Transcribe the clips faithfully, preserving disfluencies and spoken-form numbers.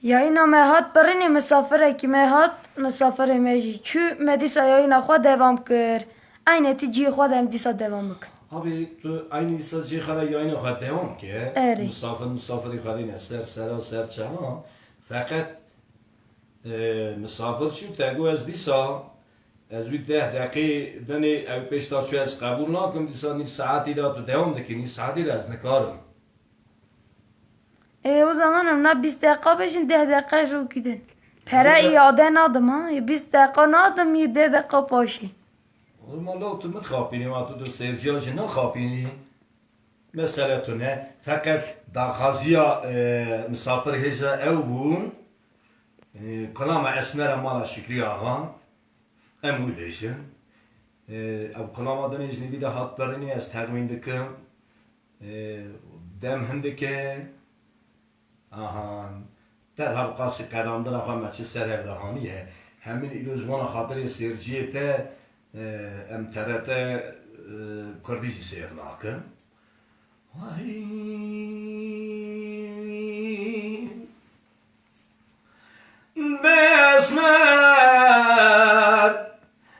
Yayîna me hat birînê, misafirekî me hat, misafirê me jî çû, me dîsa yayîna xwe devam kir. Eynetî cihê xwe de em dîsa devam bikin. Abi, tu eynî dîsa cihê xwe de yayîna xwe devam ke. Erê. Misafir, misafirê xwe dîne ser sera, ser çava. Feqet, e, misafir çû, te got ez dîsa, ez wî deh deqê dinê ew pêş de çû, ez qebûl nakim, dîsa nîv saetî de tu devam dikî, nîv saetî de ez nikarim. Ê, o zaman em na bîst deqa bêjin, deh deqa ji wî din. Pere îade nadim ha. Ê, bîst deqa nadim, yê deh deqa paşê. Oğlum, Allah tu min xapînî, ma tu, tu seyirciya jî naxapînî. Mesele tu ne. Feqet daxaziya, e, misafir hêja ew bû. E, Kulama Esmer e mala Şükrî Axa. Em wî bêjin. E, ev kulama dinê ji nîvî de hat birînê, ez texmîn dikim. Ê, dem hindike, ahan, te her qasî qedandina xwe me çi ser hev de haniye. Hemîn îro ji bona xatirê sêrciyê te, e, em T R T, e, Kurdî jî sêr nakin. Vay. Besmer,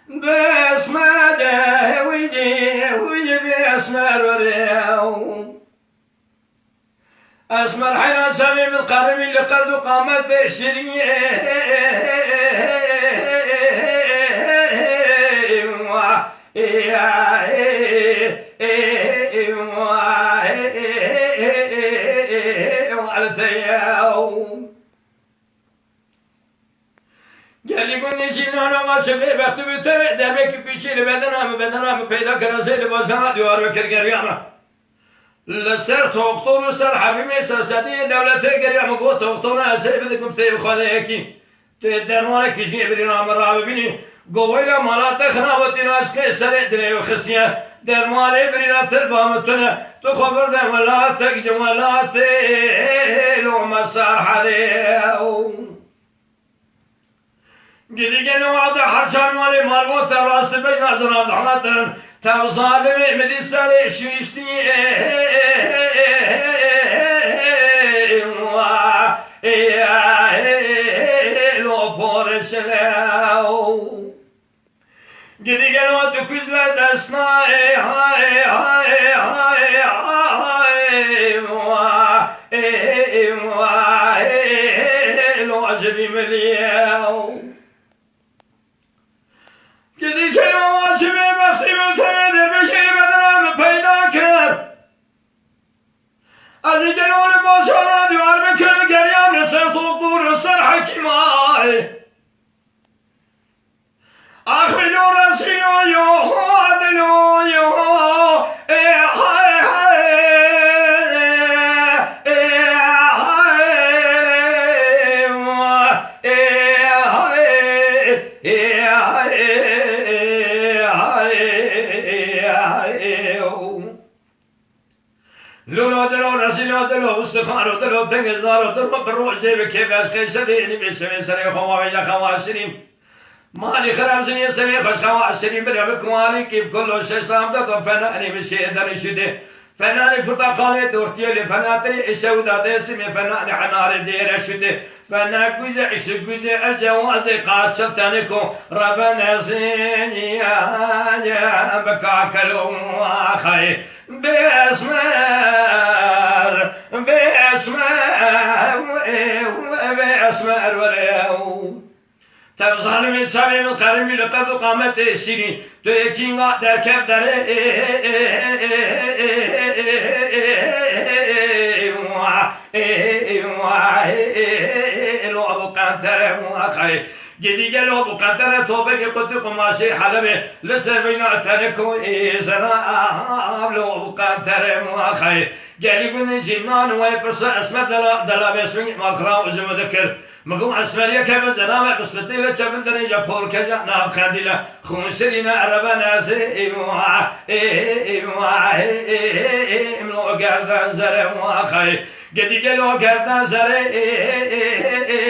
besmer, de, huy, huy, besmer, were. Esmer heyran çavê min qerimî li qerd û qametê şirî. Gelî gundî jî nana ma ji bêbextî bû tevê derbekî pîçî li bedena min, bedena min peyda kir, ez ê li bajana diyar bikir geriya min. Li ser toktor û ser hebîmê ser sedînê dewletê geriya min, got toktor ez ê bidikim tê bi xwe de yekî. Tu yê dermanekî jî yê birîna min rabibînî. Got weyla mala te xirab û tîna aşkê serê dilê wî xistiye. Dermanê birîna tilba min tune. Tu xwe birde welatek ji welatê lo me Serhedê. Gidî gelo ade her çar malê malbon te rastî beyna zirav dihatin. Tev zalimê min dî serê şûştî. Lo porişlew. Gidî gelo tu kuz ve destna, ê, ha, ê, ha, ê, ha, ê, ha, ê, wa, ê, ê, wa, ê, ê, ê, lo ez vî milî. Gidî gelo ma çi bêbextî min tevê derbekê li bedena min peyda kir. Ez ê gelo li bajara diyar bikir, geriyam li ser toktor û ser hekîma. Axilo rezilo yo, adilo yo, e, hay, hay, e, hay, e, hay, e, hay, e, hay, e, hay, e, o. Lolo dilo, rezilo dilo, ustixaro dilo, tengezaro dilo, bi rojê bi kêf ez qey şevê, nîvê şevê serê xwe wa vêje xewa şirîn. Malî xirab zinê serê xweş xewa şirîn bire bi kualî kî bi kullo şeş tam de do fenanî bi şê derî şûdê. Fenanî porteqalê dortiyê lê fenatirî îşew da dêsimê fenanî henarê dêre şûdê. Fena guze, îşi guze, el cewazê qaçil teniko, reben ezê, bi kakelo axayê. Bê esmer, bê esmer, bê esmer were. Tev zalimê çavê min qerimî li qed û qametê şîrîn. Tu yê kînga derkev derê. Lo Ebu Qentere muhaqayê. Gidî gelo Ebu Qentere tobekê qutî qumaşê Helebê li ser beyna teniko ê zera lo Ebu Qentere muhaqayê. Gelî gundê jî nan wê pirsa esmer dela, dela bêsmingê malxira û ji min dikir. Min got esmeriyeke bi zera me bispitî li çebil dirêje porkeja nav qendîle. Xûn şirîne erebe nezê ê wa, ê, ê, ê, ê, wa, ê, ê, ê, ê, em lo gerden zere muhaqayê. Gidî gelo gerda zerê, ê, ê, ê,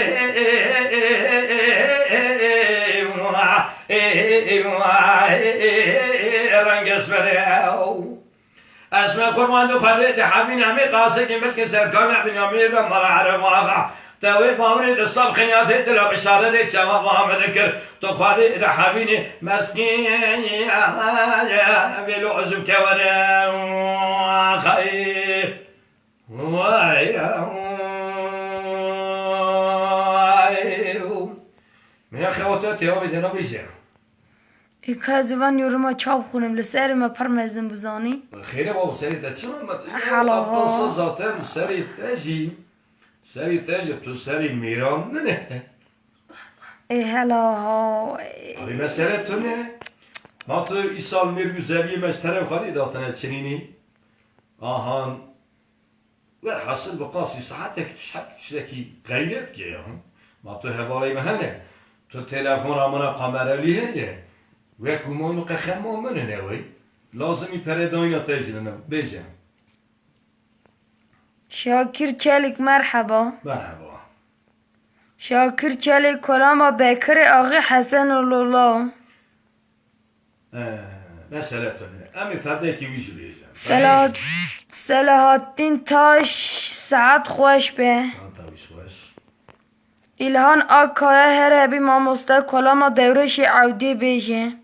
rengê esmerê ew. Esmer qurban du Xwedê di hemîn hemî qasekî mizkê serkana Binyamîn de mala Ereb Axa. Te wê bawerê di sab xiniyatê dila bişaredê çawa va min dikir. Tu xwedî di hebînê meskî vê lo uzum kevere. Xey. Vay. Mine xewata têwa bê dena bêje. Ê, ka ez van yoruma çaw xûnim li serê me pir mezin bû zanî. Xêre baba, serê te çima me? Hala ha. Aptal sa zaten serê te jî. Serê te ji tu serê mêran nine. Ê hela ha. Abi mesele tu ne. Ma tu îsal mêr û zeviyê me ji teref xwedî datine çinînî. Ahan. Werhasil bi qasî saetek tu ji her tiştekî xeyret ke ya. Ma tu hevalê me hene. Tu telefona min a kamerelî heye. Wek û moynu qexemo min hine wey. Lazimî pere dayna te jî nine. Bêje. Şakir Çelik, merheba. Merheba. Şakir Çelik, kolama Bekirê Axê Hesen û Lola. Ee, mesele tune. Em ê ferdekî wî jî bêjin. Selahat-, Selahattin Taş, saet xweş be. Saeta wî xweş. İlhan Akkaya, her hebî mamoste, kolama Dewrêşê Ewdê bêje.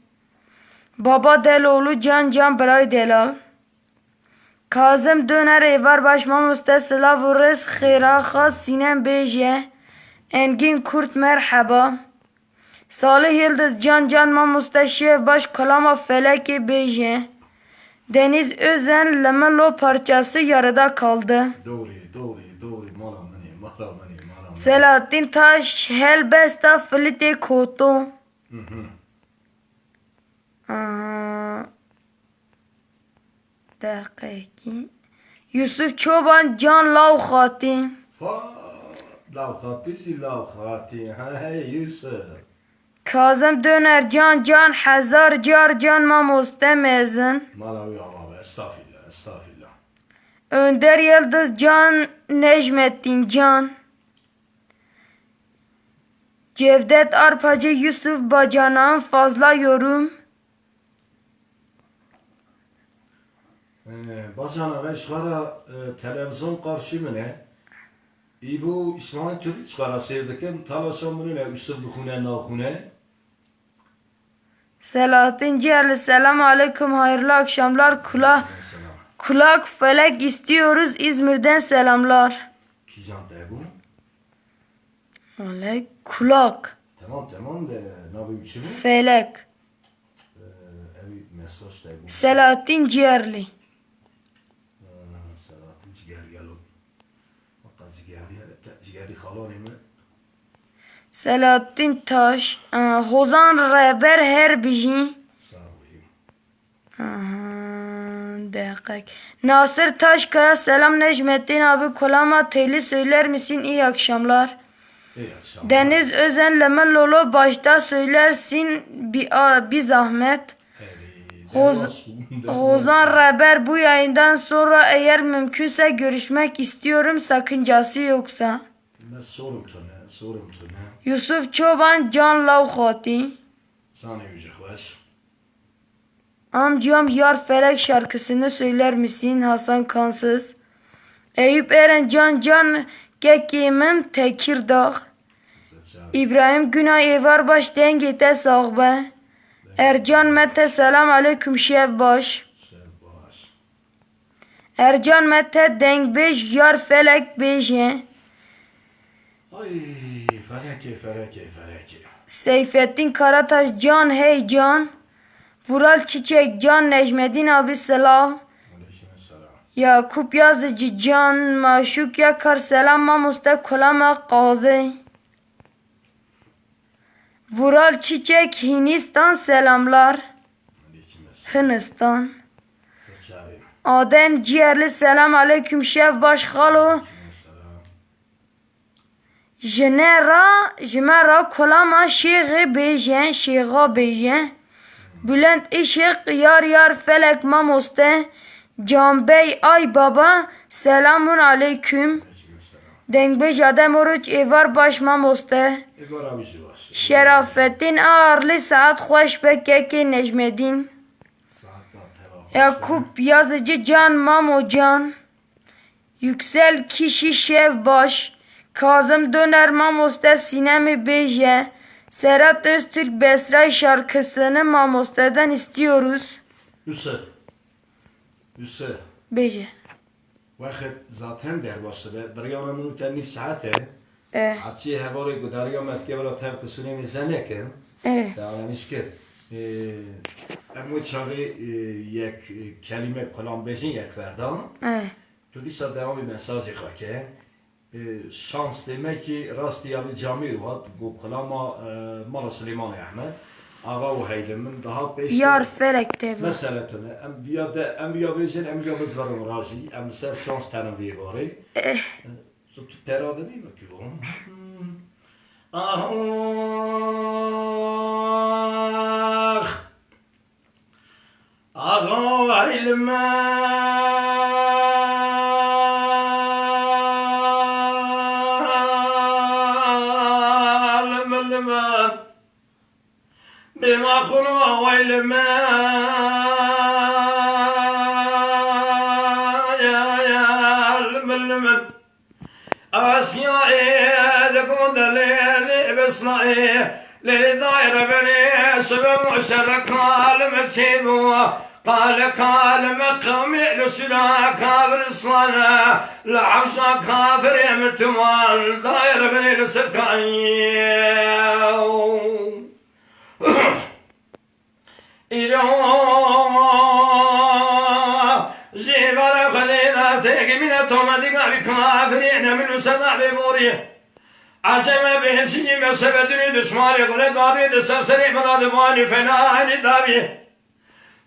Baba Deloğlu can can birayê delal. Kazim Döner, êvar baş mamoste, silav û rêz xêra xas Sînem bêje. Engin Kurt, merheba. Salih Yıldız, can can mamoste, şev baş, kolama Felekê bêje. Deniz Özen, Limelo parçası yarıda kaldı. Doğru, doğru, doğru. Mala min ê, mala min ê, mala min ê. Selahattin Taş, helbesta Filitê Koto. Hı hı. Aha. Deqekî. Yusuf Çoban, can law xatî. Ha, law xatî jî law xatî. Ha, hey Yusuf. Kazım Döner, can can, hezar car can mamoste mezin. Mala wî ava be, estağfirullah, estağfirullah. Önder Yıldız, can Necmettin can. Cevdet Arpacı, Yusuf Bacanan, fazla yorum. Ee, Bacanan, ben ji xwe re, e, televizyon qarşî min e. Îbû İsmail Türk ji xwe re seyr dikim. Talaşa min e, Yusuf dixwîne, naxwîne. Selahattin Ciğerli, selam aleyküm, hayırlı akşamlar. Kula-, Selam. Kulak Felek istiyoruz, İzmir'den selamlar. Kîjan te bû? Felek, Kulak. Tamam, tamam de navê wî çi bû? Felek. Ee, ew mesaj te bû. Selahattin Ciğerli. Ha, Selahattin Cigerli gelo. Weka Cigerli, hele te Cigerli xalanê me. Selahattin Taş, e, Hozan Reber her bijî. Sağ ol. Aha, deqek. Nasir Taşkaya, selam Necmettin abi, kolama teli söyler misin? İyi akşamlar. İyi akşamlar. Deniz Özen, Lemel Lolo başta söylersin bir, a, bir zahmet. Hoz-, Hozan Reber, bu yayından sonra eğer mümkünse görüşmek istiyorum, sakıncası yoksa. Me sorum tune, sorum tune. Yusuf Çoban, can law xatî. Sanê wî jî xweş. Amcam Yar Felek şarkısını söyler misin? Hasan Kansız. Eyüp Eren, can can kekê min Tekirdağ. Seçer. İbrahim Günay, êvar baş, dengê te sax be. Ercan Mete, selam aleyküm, şev baş. Şev baş. Ercan Mete, dengbêj Yar Felek bêje. Ay, Felekê, Felekê, Felekê. Seyfettin Karataş, can hey can. Vural Çiçek, can Necmettin abi, selam. Aleyküm selam. Yakup Yazıcı, can Maşuk Yakar, selam mamoste, kolama Qazê. Vural Çiçek, Hindistan, selamlar. Aleyküm selam. Hindistan. Ses çağırayım. Adem Ciğerli, selam aleyküm, şev baş xalo. Aleyküm selam. Ji ne ra, ji me ra kolama Şêxê bêje, Şêxa bêje. Bülent Işık, Yar Yar Felek mamoste. Can Bey, Ay Baba, selamun aleyküm. Aleyküm selam. Dengbêj Adem Oruç, êvar baş mamoste. Êvar abi jî baş. Şerafettin Ağırlı, saet xweş be kekê Necmettin. Saet da teva xweş be. Yakup Yazıcı, can mamo can. Yüksel Kişi, şev baş. Kazım Döner mamoste Sinem'i bêje. Serhat Öztürk Besra'yı şarkısını mamosteden istiyoruz. Yusuf. Yusuf. Bêje. Wexit zaten derbas dibe. Biriyana min û te nîv saet e. Eh. Hevçiyê hevalê gudariya me dike bila tev qisûrê mêze nekin. Eh. Te ananîş kir. Ee, em wê çaxê, e, yek, e, kelîme kolam bêjin yek verdan. Eh. Tu dîsa dewamê mesajê xwe ke. E, şans demekî rastî ya vî camîr hat, ku kulama, e, mala Silêmanê Ehmed, Axa û Heylê min daha pêş Yar de felek tê ve. Mesele tune. Em viya de, em viya bêjin, em viya bizverin rajî, em li ser şans terin vî varê. Eh. E, tu, tu pera de bî mi ki o? Ah, Axa Heylê min, min, min. Bêma xwina Heylê min, ya, ya, min, min. Asya ê de gonde lê, lê besna ê, lê, lê daire benê, sebem û şerre kalime çêbû. Qale kalime qewmê li sura kafiristan, li hewşa kafirê mirtiwan, daire benê li ser kayê. Îro jî vara Xwedê da têkî mîne tomedî gavî kafirê ne min û seda vê borî. Eseme bêsî me sebedinî dişmanê xwe ne gadê di ser serê min da di banî fena enî davî.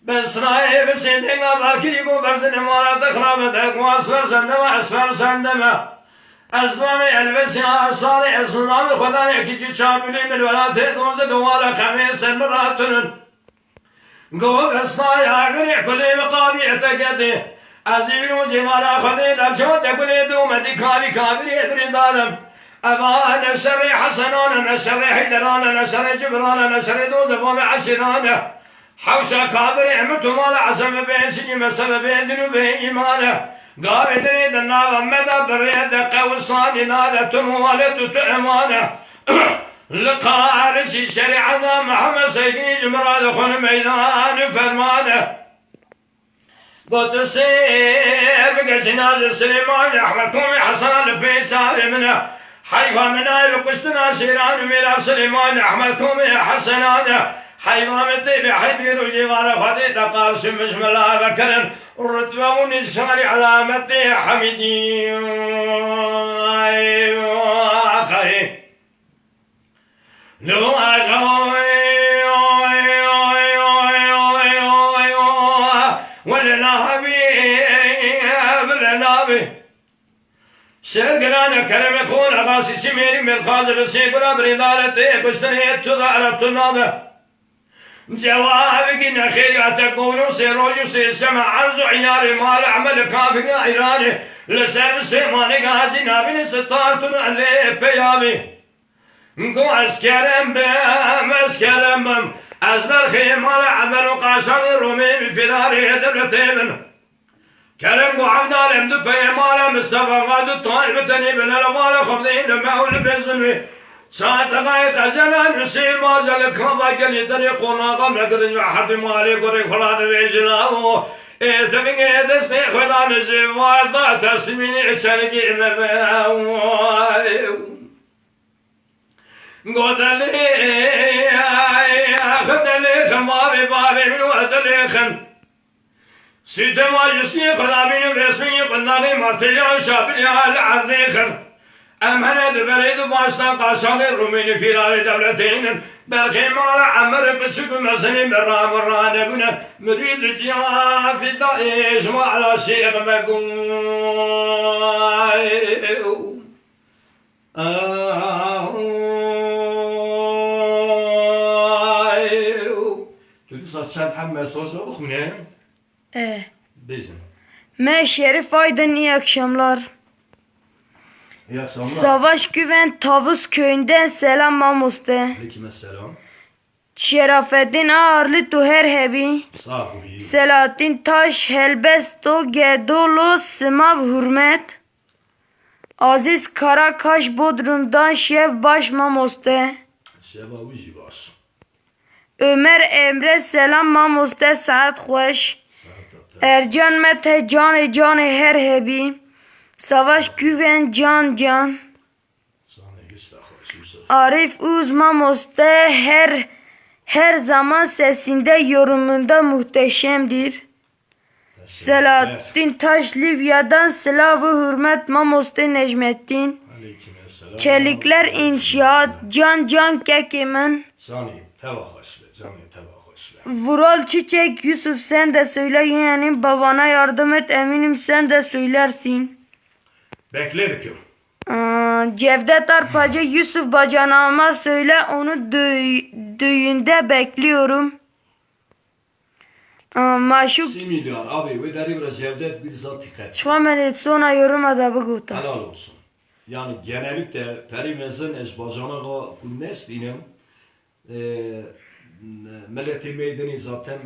Besrayê bi sêdênga barkirî ku berzine mara te xirabe te ku ez fersende me, ez fersende me. Ez bavê elbesê asarê ez navê Xwedanê kî cî çabilî min welatê doze dowala xemê ser min ratinin. Go besnaya girê kulê bi qavî eteketê. Ez ê vî rojê mara Xwedê de çawa te kulê dome dî kavî kavîrê birîndarim. Eva ne şerê Hesenan e, ne şerê Heyderan e, ne şerê Cibran e, ne şerê doze bavê eşîran e. Hewşa kafirê min tu mala Eseme bê şinî me sebebê din û bê îman e. Gavê dinê de nava me de birê de qewisanî nade tu muhalet û tu eman e. Li qarişî şerîeta Mihemed Seydî ji min re dixwin meydan û ferman e. Got sêr bike jîna ji Silêman Ehmed Komê Hesena li pêşavê min e. Heyfa min nayê bi kuştina şêran û mêra Silêman Ehmed Komê Hesenan e. Heyfa min tê bi heybê rojê vare Xwedê te qarşî min ji min lave kirin. Rutbe û nîşanî elametê Hemîdî. Ey, ey. Wele nabî, wele nabî. Şêr girane keremê xwe, Axa Sîsî mêrî mêrxaze bi sê gula birîndare tê kuştinê tu da era tu nabe. Cewabî ki nexêrî ate gowno sê roj û sê şeme erz û îyarê mal emel kafirî Îranê li ser bi sêmanê gazî nabînê sitar tune lê peyamî. Go ez kerem bim, ez kerem bim. Ez berxê mala Emer û qaşaxê Romê bi firarê dewletê min. Kerem go evdalem du peyê mala Mistefa Xadû Tayyip tenê bi lele mala xwe bideyî li me û li bê zulmê. Çar deqayê tezene Huseyîn Maze li kava gelî derê qonaxa me girij ve herdî malê gurê xwe ra divêjin awo. Ê tevîngê destê xwe dane ji varda teslîmînê çelgê me be. Godelê, Xedelê, Xemavê bavê min û Xedelê Xem. Süte majusiyê Xwedabîn û resmî qundağê martêliya û şabiliya li erdê Xem. Em hene di berê du baştan qaşaxê Rumînî fîrarê dewletênin. Berxê mala Emer biçûk û mezinî bi ram û ranebûne. Mirî li ciya fîda êjma ala şêx me gû. Ay, tu dîsa çend heb mesaja bixwîne? Eh. Bêjin. Me Şerif Aydın, iyi akşamlar. İyi akşamlar. Savaş Güven Tavus köyünden selam mamoste. Aleyküm selam. Şerafettin Ağarlı tu her hebî. Sağ ol. Selahattin Taş helbest to gedolo simav hurmet. Aziz Karakaş Bodrum'dan şev baş mamoste. Şeva wî jî baş. Ömer Emre selam mamoste, saet xweş. Saet te. Ercan Mete canê canê her hebî. Savaş Güven can can. Canê gişta xweş Yusuf. Arif Uz mamoste her her zaman sesinde yorumunda muhteşemdir. Selahattin Taş Libya'dan silav û hürmet mamoste Necmettin. Aleyküm selam. Çelikler İnşaat can can kekê min. Canê teva xweş be, canê teva xweş be. Vural Çiçek Yusuf sen de söyle yani babana yardım et, eminim sen de söylersin. Bekle dikim. Aa, Cevdet Arpacı Yusuf bacana ama söyle onu dü- düğünde bekliyorum. Aa, Maşuk Sî milyar, abi, wê derî bira Cevdet bir zat dikkat. Çiqa me lê sona yoruma da bigota. Helal olsun. Yani genellikle perî mezin ez bacana ga ku nestînim. E, miletê me dinî zaten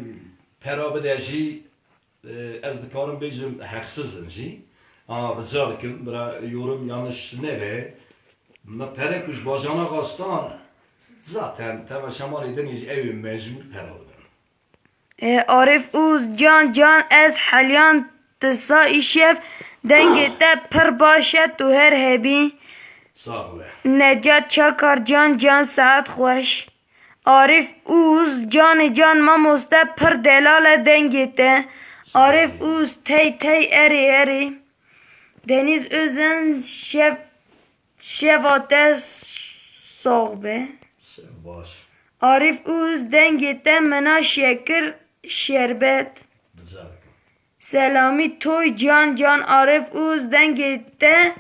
pera bide jî, e, ez dikarim bêjim heqsiz in jî. A, rica dikim, bira yorum yanlış nebe. Me pere ku ji bacana ga stan, zaten teva şemalê dinê jî ew ê mecbûr pera bidin. E, Arif Uz, can can ez heliyan tisa îşev dengê te pir baş e, tu her hebî. Sağ ol. Necat Çakar can can saet xweş. Arif Uz, canê can mamoste pir delal e dengê te. Arif Uz tey tey erê erê. Deniz Özen şev Şeva te sax be. Sev baş. Arif Uz dengê te mina şekir şerbet. Rica dikim. Selamî toy can can Arif Uz dengê te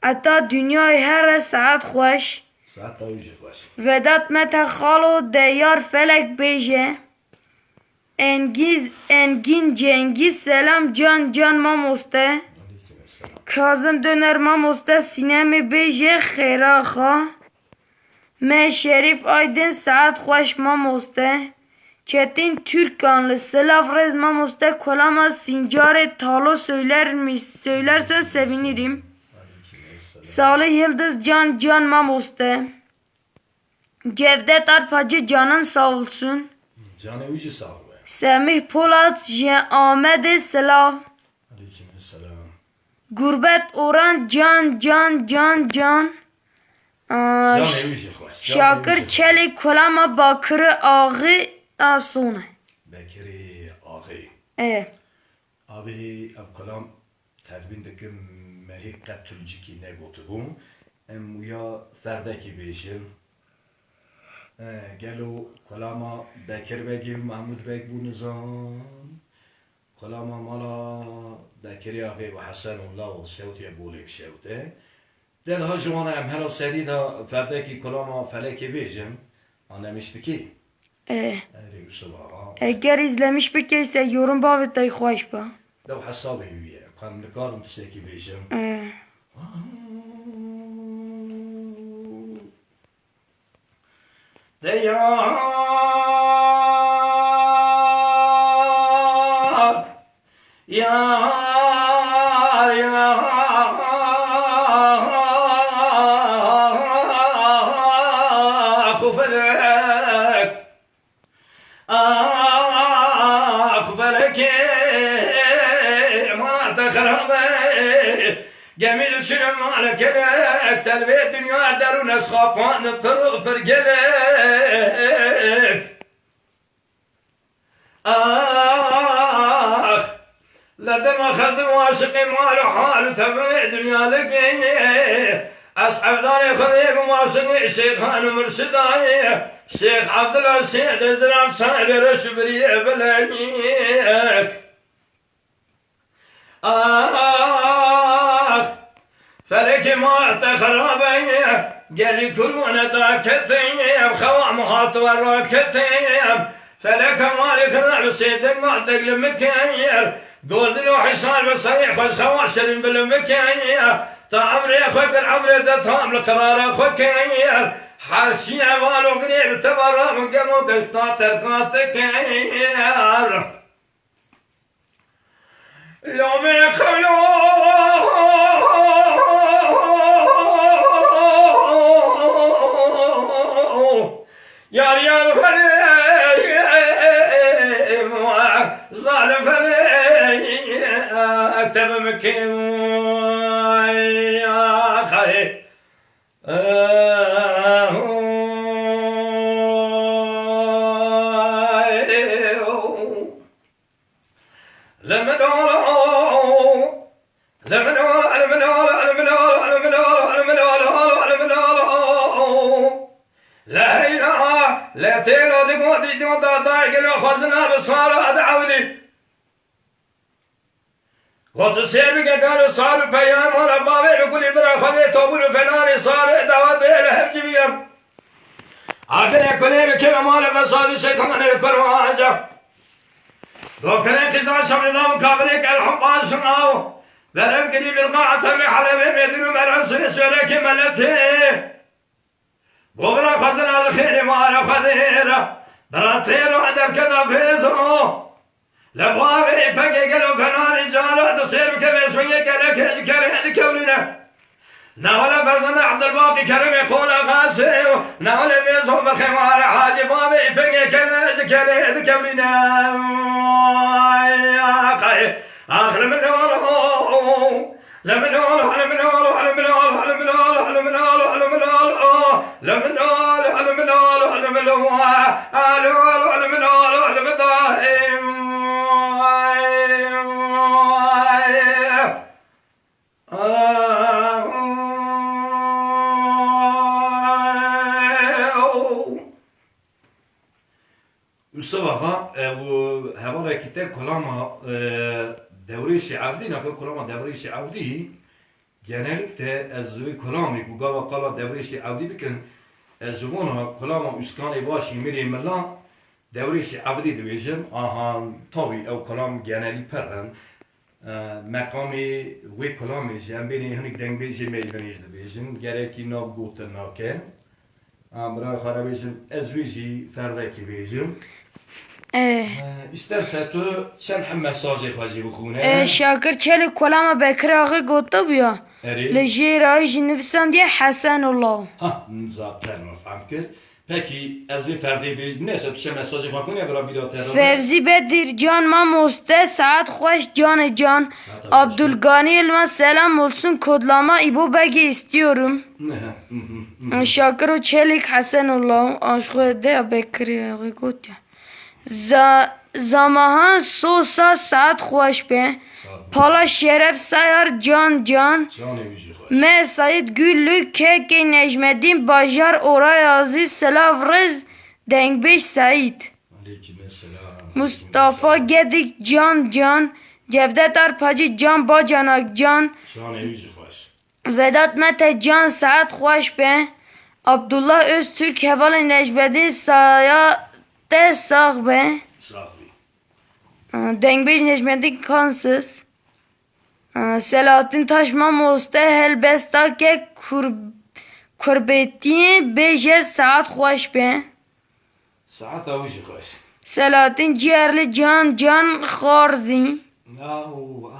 eta dinyayê here saet xweş. Saet te wî jî xweş. Vedat Mete xalo de yar felek bêje. Engiz, Engin Cengiz selam can can mamoste. Aleyküm selam. Kazım Döner mamoste Sinemê bêje xêra xwe. Me Şerîf Aydin saet xweş mamoste. Çetin Türkanlı silav rêz mamoste kolama Sincarê Talo söyler mi? Söylersen sevinirim. Aleyküm selam. Salih Yıldız can can mamoste. Cevdet Arpacı canın sağ olsun. Canê wî jî sax be. Semih Polat ji Amedê silav. Aleyküm selam. Gurbet Orhan can can can can. Aa, Canê wî jî xweş. Canê wî Şakir jî xweş. Çelik kolama Bakırı Ağı Asone. Bekirî Axê. E. Abî ev kolam Texmîn dikim me hê qet Tirkî negotibû. Em wîya ferdekî bêjin. E, gelo kolama Bekir Begê û Mehmûd Beg bû nizam? Kolama mala Bekirê Axê û Hesen û Law şewtiye bolê bişewte. De daha ji wana em hela serî de ferdekî kolama felekê bêjin. Anemiş dikî? E. Erê Yusuf Axa. Eger izlemiş bikeyse yorum bavê te xweş be. Dew hesabê wî ye. Em nikarim tiştekî bêjim. E. De yar, yar, yar, xu felek. Ax felekê, mala te xerab e. Gemî li çûne male kelek, te li vê dinya derûn ez xapand pir û pir gelek. Ax. Li dema xeldim aşiqê mal û hal û temenê dinya ligê. Ez evdanê Xwedê bim aşiqê şêxan û murşidayê. Şêx Evdila Şêxê Ziram sahibê reş û biriyê bilek. Ax, felekê ma te xerabe ye, gelî kurmane daketim, xewa min hatiwe raketim. Feleka malê xirab sê denga degli mikir. Goldin û hişar bi serê xweş xewa şirin bilim bikir. Ta emrê xwe kir emrê de tam li qirara xwe kir. Her çi heval û girê bi teva rabin gem û gesta terka tikir. Lomê xewlo Yar yar felê, zalim felê, ektebim kim, ya xayê. Li min ol, li min ol, li min ol, li min ol, li min ol, li min ol, li min ol, li min ol, li min ol. Li heyna, li têla di gotî diyota dayê gelo xwezina bi sara di ewlî. Got sêr bike galo sar û peyama re bavê bi gulî bira xwedê tobûr û fenanê sarê dawetê li hev jî biyem. Akine kulê bike ve male fesadî şeytanê li kurmaca. Dokine qîza şamê nam kafirê ke elham baş şunav. Verev girî bir qaete me halevê medin û meran suye söyle ki meleti. Govra xwezina li xêrê mare xwedê re. Bira têra derketa fêzo. Li bavê pegê gelo fenanê cara di sêr bike vê şwengê gelekê ji kerê dikewlîne. Newale Ferzende Evdilbaqî Keremê Qola Xasê û newale Vêzo Birxê Male Hacî bavê pegê kele ji kerê dikewlîne. Ay, axir min olo. Yusuf Axa, e, û hevalekî te kolama, e, Dewrêşî Evdî, nake kolama Dewrêşî Evdî, genellikle ez wê kolamê ku gava qala Dewrêşî Evdî bikin, ez ji bona kolama Uskanê Başî Mirê Mila Dewrêşî Evdî dibêjim. Aha, tabî ew kolam genelî pir in. E, meqamê wê kolamê jî em bênê hinek dengbêjê meydanê jî dibêjin. Gerekî nav gotin nake. A, bira xwe re bêjim, ez wî jî ferdekî bêjim. Eh. E, îsterse tu çend heb mesajê xwe jî bixwîne. Eh, Şakir Çelik kolama Bekir Axê gotibiya. Erê. Li jêra jî nivisandiye Hesenullah. Ha, zaten me fehm kir. Pekî, ez vê ferdê bêjim. Neyse, tu çend mesajê xwe bixwîne, bira bîra te re. Fevzi Bedir can mamoste, saet xweş canê can. Saet xweş. Abdülgani Elma selam olsun, kodlama İbo Beg'i istiyorum. Ne, hı, hı, hı. Şakiro Çelik Hesenullah, aşkı de Bekir ya, got ya. Za-, Zamahan Sosa saet xweş be. Sağ ol. Pala Şeref Sayar can can. Canê wî jî xweş. Me Said Güllük, Keke Necmettin Bajar, Oray Aziz, Selav Rız, Dengbêj Said. Aleyküm selam. Mustafa Gedik can can. Cevdet Arpacı can bacanak can. Canê wî jî xweş. Vedat Mete can saet xweş be. Abdullah Öztürk hevalê Necmettin Saya te sax be. Sax bî. Dengbêj Necmettin Kansız. Selahattin Taş mamoste helbesta ke kur-, kurbetiyê bêje saet xweş be. Saeta wî jî xweş. Selahattin Ciyerli can can xarzî. Aw,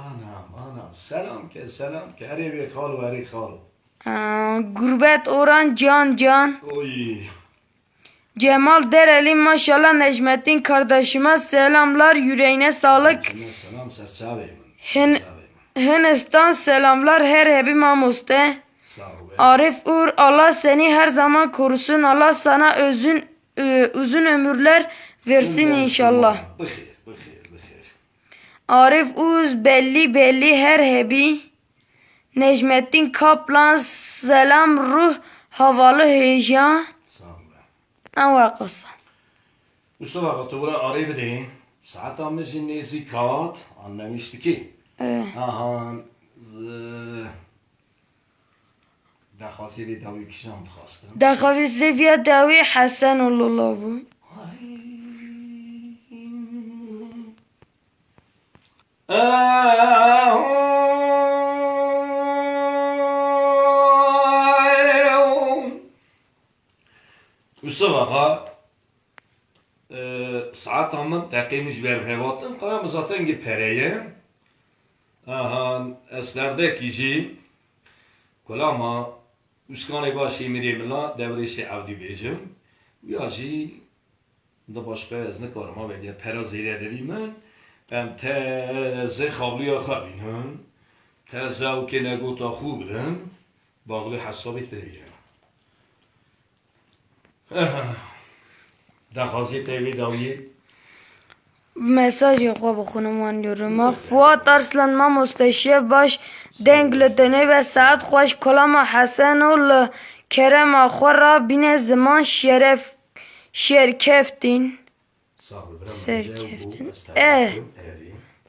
anam, anam. Selam ke, selam ke. Erê wê xalo, erê xalo. Aa, Gurbet Oran can can. Oy. Cemal Dereli maşallah Necmettin kardeşime selamlar, yüreğine sağlık. Selam, selam, ser çavê min. Hin-, Ser çavê min. Hindistan selamlar her hebi mamoste. Sağ ol. Arif Uğur, Allah seni her zaman korusun. Allah sana özün e, uzun ömürler versin inşallah. Bixêr, bixêr, bixêr. Arif Uz belli belli her hebi. Necmettin Kaplan selam ruh havalı heyecan. Sağ ol. Ewa qasa. Mustafa, tu bira arê bidê. Saeta min jî nêzîk hat, an newîştikî. Eh. Aha, z-, Daxwazê vê dawî kîjan dixwastin? Daxwazê vê dawî Hesen û Lolo bû. Ay. Yusuf Axa, e, saeta min deqê min ji ber hevatin, qala min zaten gi pereye. Aha, ez ferdekî jî kulama Uskanê Başî Mirê Mila Dewrêşê Evdî bêjim. Ya jî di başqa ez nikarim avêtiye pera zêde derî min. Em te zê xabliya xwe bînin. Te zewkê negota xwe bidin. Baxlê hesabê te ye. Daxwaziyê te vê dawiyê. Mesajê xwe bixwînim wan yoruma. Fuat Arslan mamoste şev baş, deng li dinê be, saet xweş, kolama Heseno li kerema xwe ra bîne ziman şeref, şerkeftîn. Serkeftin. Eh.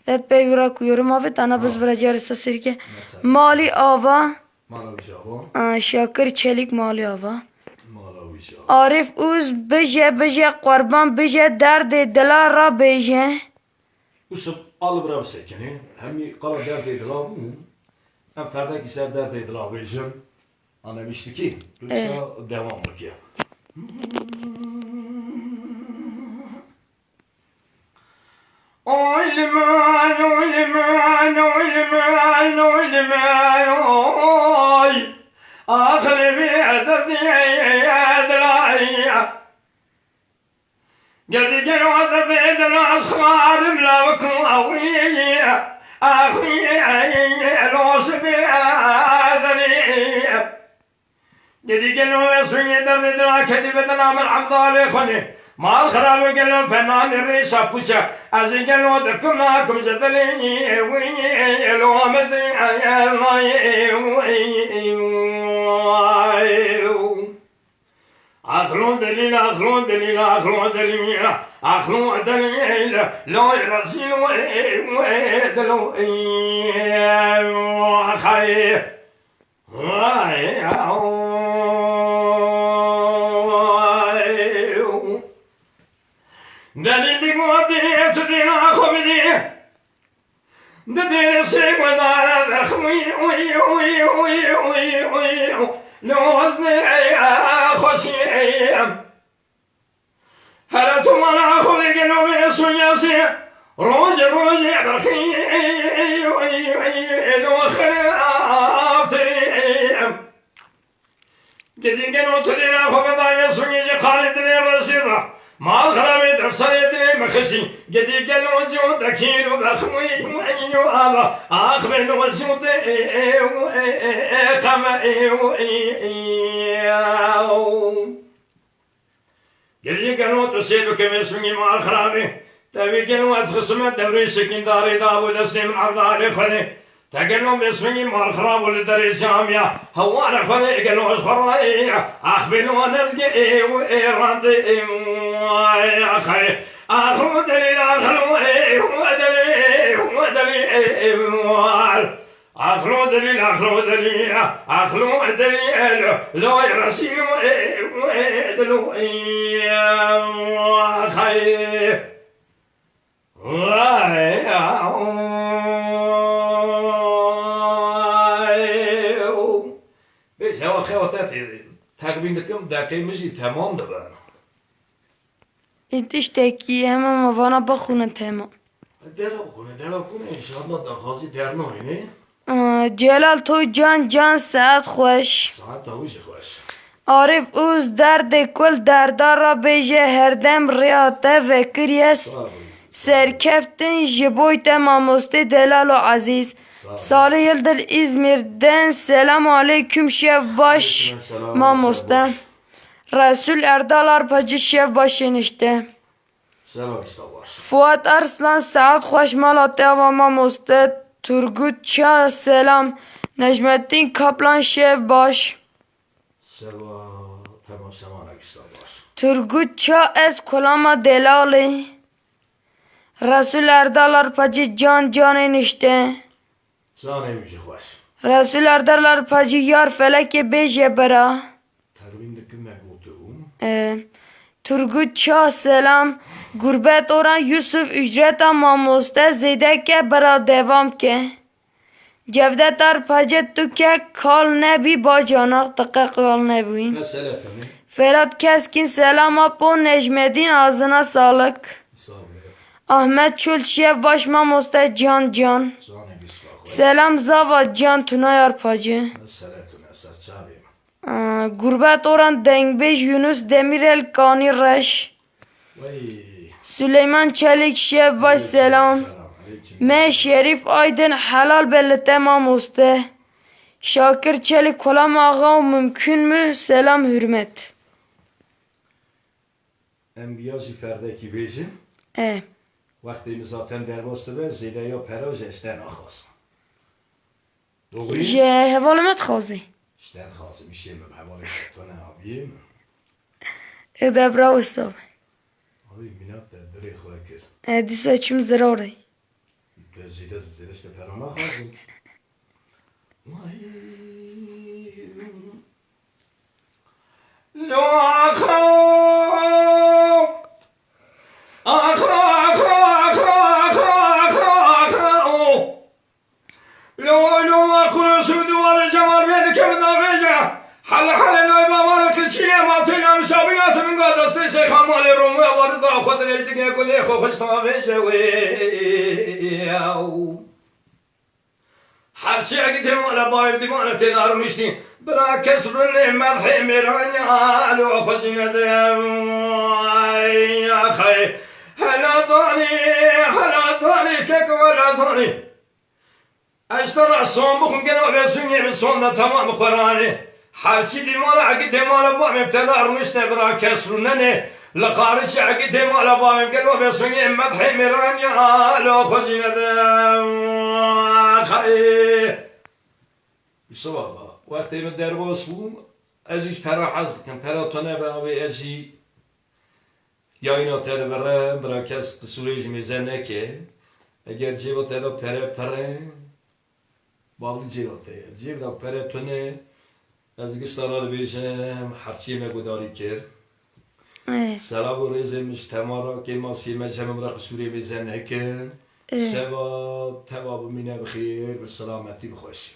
Dest pê wî ra ku yoruma vê tana biz vira carê sa sirke. Malî ava. Mala wî jabo. Aa, Şakir Çelik malî ava. Mala wî jabo. Arif Uz bije bije qurban bije derdê dila ra bêje. Usib al vira bisekinê. Hemî qala derdê dila bû. Em ferdekî ser derdê dila bêjin. Ana miştikî. Tu Eh. Sa devam bike. Oy liman, oy liman, oy liman, oy liman, oy. Axlê vê derdê dilay. Gedî gelo derdê dila xwarim lawik awî. Axwî los bê delî. Gedî gelo ez hûnê derdê dila kedî be dila min Evdalê xwenê. Mal xirab û gelo fenanê rêşa pûçe. Ez ê gelo dikim nakim ji dilê wî lo min dilê wî. Axlo delîl, axlo delîl, axlo delîl, axlo delîl, loy resîl wê, wê dilo, xay. Delî digotî tu dîna xwe bidî. Di dêrê sê wê dare berxim wî, wî, wî, wî, wî, wî, wî, li waznê xweşî. Here tu mala xwe vê gelo vê sonyasê. Rojê rojê berxî, wî, wî, wî, li xirabtirî. Gedî gelo tu dêra xwe ve dayê sûngê ji qalê dilê resî ra. Mal xirabê dersayê dilê mixisî. Gedî gelo zî û dekîr û bexmî û ey û ava. Ax bê no zî û te ê ê û ê ê ê qeme ê û ê ê. Gedî gelo tu sê bike vê sûngî mal xirabê. Te vê gelo ez xisime dewrê şekîndarê da bo destê min evdalê xwedê. Te gelo vê swingî mal xirab û li derê camiya hewara xwedê gelo ez xwe rayê. Ax bê li wan ez ge ê û ê randê ê û ay axay. Axlo delîl axlo ê û delî ê û delî ê û al. Axlo delîl axlo delî axlo delî elo loy resîlo ê û ê dilo ê axay. Vay, vay. Bê, hewa xewa te tê, teqbîn dikim, deqê min jî temam dibe. Ê tiştekî, hema me vana bixwîne temam. Dera bixwîne, dera bixwîne, înşallah daxwazî dernayê ne. Aa, Celal to can can, saet xweş. Saet ew jî xweş. Arif Uz derdê kul derda ra bêje, herdem rêya te vekiriye. Sağ olun. Serkeftin ji boy te mamostê delalo ezîz. Sağ olun. Salih Yıldız İzmir'den selam aleyküm şev baş. Aleyküm selam, mamoste. Şev baş. Resul Erdal Arpacı şev baş enişte. Selam, sabaş. Fuat Arslan, saet xweş mala te ava mamoste. Turgut Ça, selam. Necmettin Kaplan, şev baş. Seba, tema semanek sabaş. Turgut Ça, ez kulama delalê. Resul Erdal Arpacı can canê nişte. Canê wî jî xweş. Resul Erdal Arpacı yar felekê bêje bera. Teqbîn dikim me gotibû. E, Turgut Ça, selam. Gurbet Oran Yusuf, ücreta mamoste zêde ke, bira devam ke. Cevdet Arpacı, tu ke kal nebî, bacana te qe kal nebûyî. Mesele tamam. Ferhat Keskin, selam apo. Necmedin, ağzına sağlık. Sağ ol. Ahmet Çöl, şev baş mamoste can can. Canê wî sağ ol. Selam Zava can, Tunay Arpacı. Mesele tu esas çavê. Aa, Gurbet Oran, dengbêj Yunus Demirel, Kanî Reş. Wey. Süleyman Çelik, Şevbay, selam. Selam, aleyküm. Me Şerîf Aydin, helal be li te mamoste. Şakir Çelik, Kolam Axa û mümkün mü? Selam, hürmet. Em ya jî ferdekî bêjin. E. Wextê min zaten derbas dibe, zêde ya pera ji eşten axasa. Doğru. Ji hevalê me dixwazî. Eşten xazim, işê min, hevalê me, to ne abiyê min. E de bira wisa be. Abi, mînak te dirê xwe kir. E, dîsa çûm zirarê. De zêde, zêde işte pera naxwazin. Vay. Lo axo. Axo, axo, axo. Lo, lo axo, Resul Diwale Cemal Bey dike min da bêje. Hele hele nay bavara ki çîne ma têna nişabîna te min ga destê Şeyxa Malê Romu evarı da xwe dirêj dike gulê xwe xweş da bêje wê. Her çi egî tê mala bayê dîmane tê dar niştî. Bira kes rûnê medhê mêranya lo xwe jî nede. Ay, axay. Hela danî, hela danî, keko hela danî. Ez te re son bixwim gelo vê singê min son de temam Quranê. Her çî dîmana egî tê mala bavê te re rûnişte bira kes rûnenê. Li qarişê egî tê mala bavê gelo vê singê medhê mêranya lo xwe jî nede. Xayê. Wisa baba, wextê min derbas bû, ez jî ji pera hez dikim. Pera to nebe avê ez jî yayna te de bere, bira kes qisûrê ji mêze neke. Eger cêva te de pere pere, bavlî cêva te ye. Cêv de pere tune, ez gişta re dibêjim, herçiyê me gudarî kir. Eh. Selav û rêzê min ji temara kêmasiyê me ji hemû re qisûrê mêze nekin. Eh. Şeva teva bimîne bi xêr, bi selametî, bi xweşî.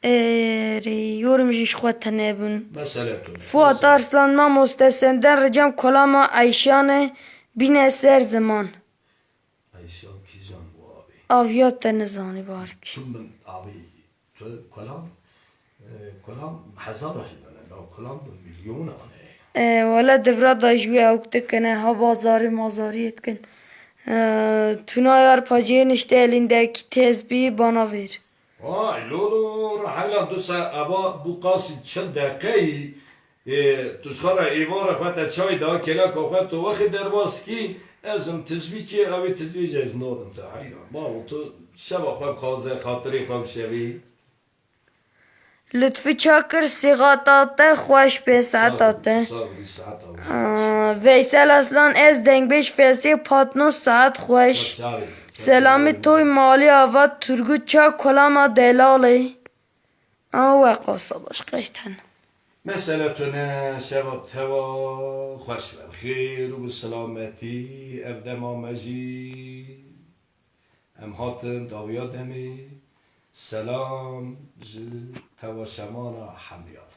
Erê, yorum jî ji xwe tune bûn. Mesele tune. Fuat Arslan, mamoste senden ricam kolama Eyşanê bîne ser ziman. Eyşan kîjan bû abi? Aviya te nizanî bar bikî. Çim bin abi, tu kolam, e, kolam hezara jî dene, la kolam bi milyonan e. E, wele divra da ji wî ewk dikine, ha bazarî mazarî dikin. E, tuna yar pacê nişte elindeki tezbî bana ver. Vay, lolo, Rehaylan, tu se eva bû qasî çil deqeyî, ê, tu ji xwe re êvara xwe te çay da, kêleka xwe tu wexê derbas dikî, ez im tizbî kê, ew ê tizbî jî ez nadim te, heyran. Bavo, tu şeva xwe bixwaze, xatirê xwe bişevî. Lutfî Çakir, sîxata te xweş bê, saeta te. Sağ ol, sağ ol, saeta xweş. Aa, Veysel Aslan, ez dengbêj Fesê Patnos, saet xweş. Sağ ol, sağ ol. Selamî toy malî ava Turgut Çak kolama delalê. Aa, we qasa baş qeşten. Mesele tune, şeva tewa xweş be. Xêr û bi selametî, ev dema me jî. Em hatin dawiya demê. Selam ji teva şemana hemûyan.